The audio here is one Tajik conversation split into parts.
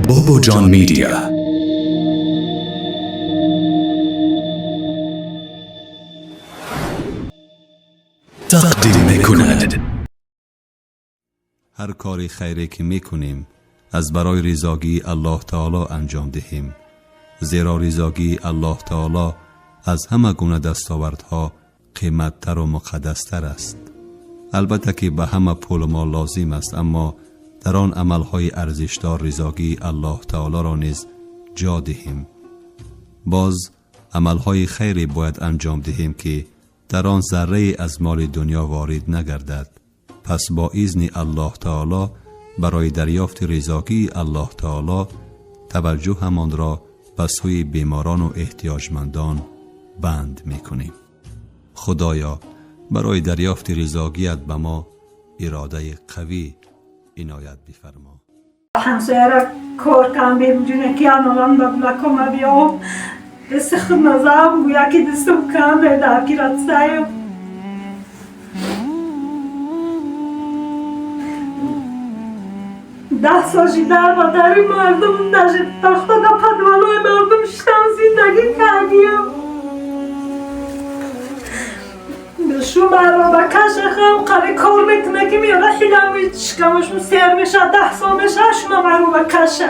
Bobojon Media. Тақдим мекунад. Ҳар кори хайре ки мекунем, аз барои ризогии Аллоҳ таоло анҷом диҳем, зеро ризогии Аллоҳ таоло аз ҳама гуна дастовардҳо қиматтару муқаддастар аст. Албатта ки ба ҳама пулу мол лозим аст, аммо дар он амалҳои арзишдор ризогии Аллоҳ таолоро низ ҷо диҳем. Боз амалҳои хайре бояд анҷом диҳем, ки дар он заррае аз моли дунё ворид нагардад. Пас бо изни Аллоҳ таоло барои дарёфти ризогии Аллоҳ таоло таваҷҷӯҳамонро ба сӯи беморону эҳтиёҷмандон банд мекунем. Худоё, барои дарёфти ризогият ба мо иродаи қавӣ иноят бифармо. Ҳамсояра кор кам бемҷуне ки аналан баблакома биём, дасти худ назам, гӯя ки дастам кам дар киратсаем. 10 сол шида ба дари мардум, даже тахта да подвалои мардум шитам зиндагӣ кардиям. Шумаро ба кашахам қари кор мекуна ки меёра хилами шикамашум сер меша. 10 сол меша шумамаро ба каша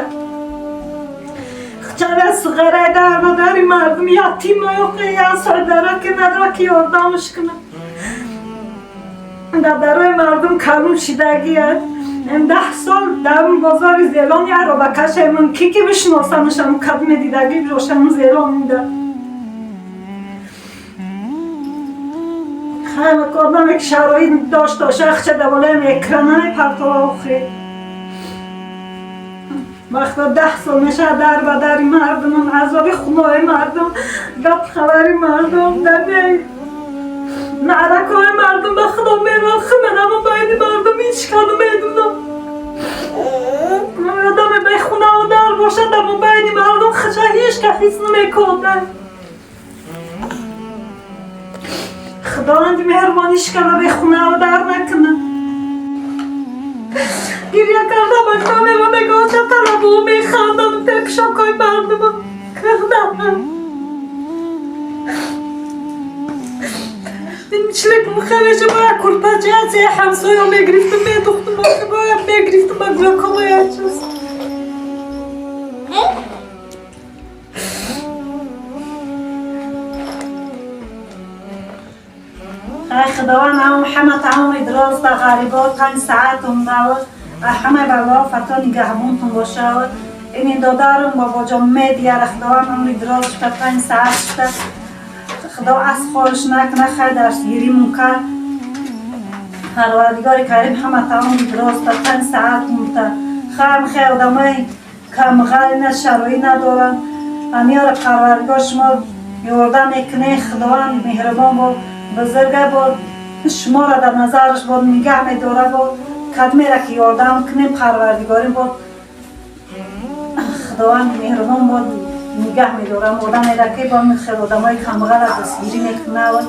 чара сғарай дар ба дари мардум, ятимоёқе я сойдара ки надора ки ёрдамш куна. Дар дарои мардум калум шидагия. 10 сол дар бозори Зелон яро ба кашай ман ки бишносамшам, кадме дидагӣ бошам Зелон да. Хеле одаме ки шароит дошт боша, хча да болои экрана мепартова. Охи вақта 10 сол меша дар ба дари мардумам, азоби хунои мардум, гап хабари мардум, дабе наъракҳои мардум. Ба худо мерам, химанамо байни мардум ҳеч каду медунам. Одаме бехунаву дар бошад, амо байни мардум хача ҳеч ка ҳис намекунад. Худованди меҳрубониш карда, бехунаву дар накунад. Гиря карда ба камера нигоҳ талабо механдам, тепшокои мардума кардам. Члек мхелеше боя курпачаце ҳамсоя мегирифтум, медухтум, боя мегирифтум ба гулакомая чиз. Ай худованд ҳам ҳама таомри дроз ба ғарибо тан саатум давод, ҳама бало фато нигаҳбонтун бошад. Ини додарам бобоҷон медияра, худованд умри дроз шуда, тан саат шуда, худо аз хорш накуна. Хай дарсгирӣ мункар, парвардигори карим ҳама таомри дроз ба тан саатум та. Хайм хай одамои камғали на шароит надоранд, амиёра парвардигор шумо ёрдам мекунед. Худованд меҳрубон бод, бузурга бод, шуморо дар назараш бод, нигаҳ медора бод. Кадмера ки ёрдам кунем, парвардигорӣ бод, худованд меҳрубон бод, нигаҳ медорам одамера ки бо хел одамои камғала дастгирӣ мекунад,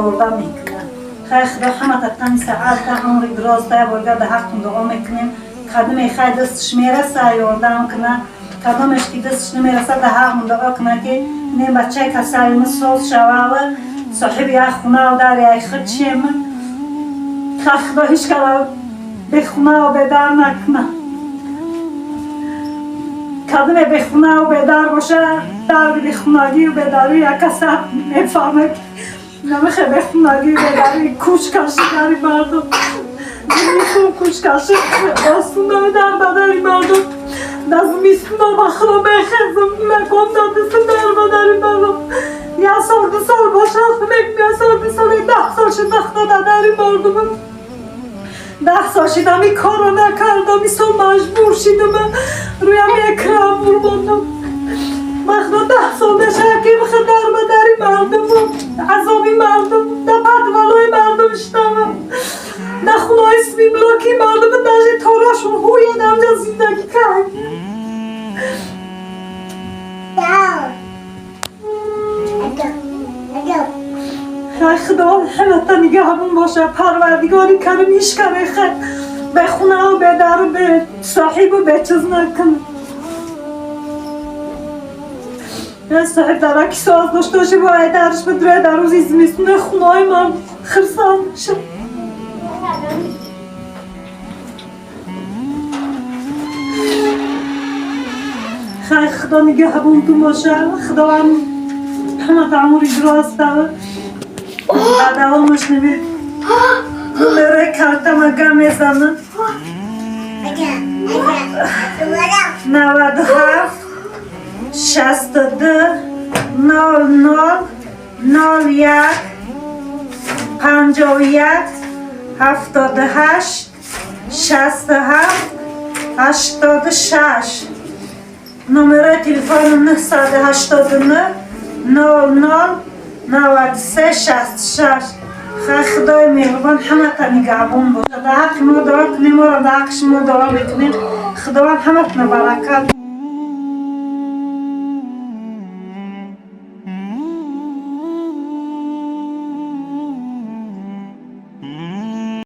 ёрдам мекунад. Хай худо ҳамата тани саат та, умри дроз та. Борга да ҳақтун дуо мекунем. Кадме хай дастш мераса, ёрдам куна, кадомеш ки дастш намераса, да ҳақмун дуо куна, ки не бачаи касалиму соз шавава, соҳиби як хунаву дар як худ чем. Хай худо ҳеч кара бехунаву бедар накуна. Кадме бехунаву бедар боша, дарди бехунагию бедарӣ як каса мефаҳме. Намехе бехунагию бедарӣ, кӯч кашидари мардум, зимистон кӯч кашид осунами дар бадари мардум. Дар зимистон ба худо мехезм након дадиси дар бадари мардум. Як сол, 2 сол бошад, як сол, 2 сол, 10 сол шуда худо дар дари мардумам. 10 сол шидам ин корро накардам, ин сол маҷбур шидам, рӯям экран бурмондам. Ман худо 10 сол мешавад ки мехе дар ба дари мардуму азоби мардум, дар подвалои мардум шидам, дар хунои свиблоки мардум, даже торашон ҳуяд, амҷа зиндагӣ кард. Ай худо ҳамата нигаҳбон боша. Парвардигори карим ҳеч каре хай бехунаву бедару бе соҳибу бечиз накунад. Соҳиб дар аки соз дошта боши, бояд дарш бидурад, дар рӯзи зимистуна хунаи ман хирсанд шуд. Хай, Худо нигаҳбонтун боша. Худованд ҳама таъмур иҷро аста. Ба давомаш неми номерои картама гам мезанам: 97 62 00 01 51 78 67 86. Номерои телефоном 989 00 93 66. Хай, Худои меҳрубон ҳамата нигаҳбон бошад. Дар ҳаққи мо дуо кунем, моро дар ҳаққи шумо дуо мекунем. Худованд ҳаматона баракат.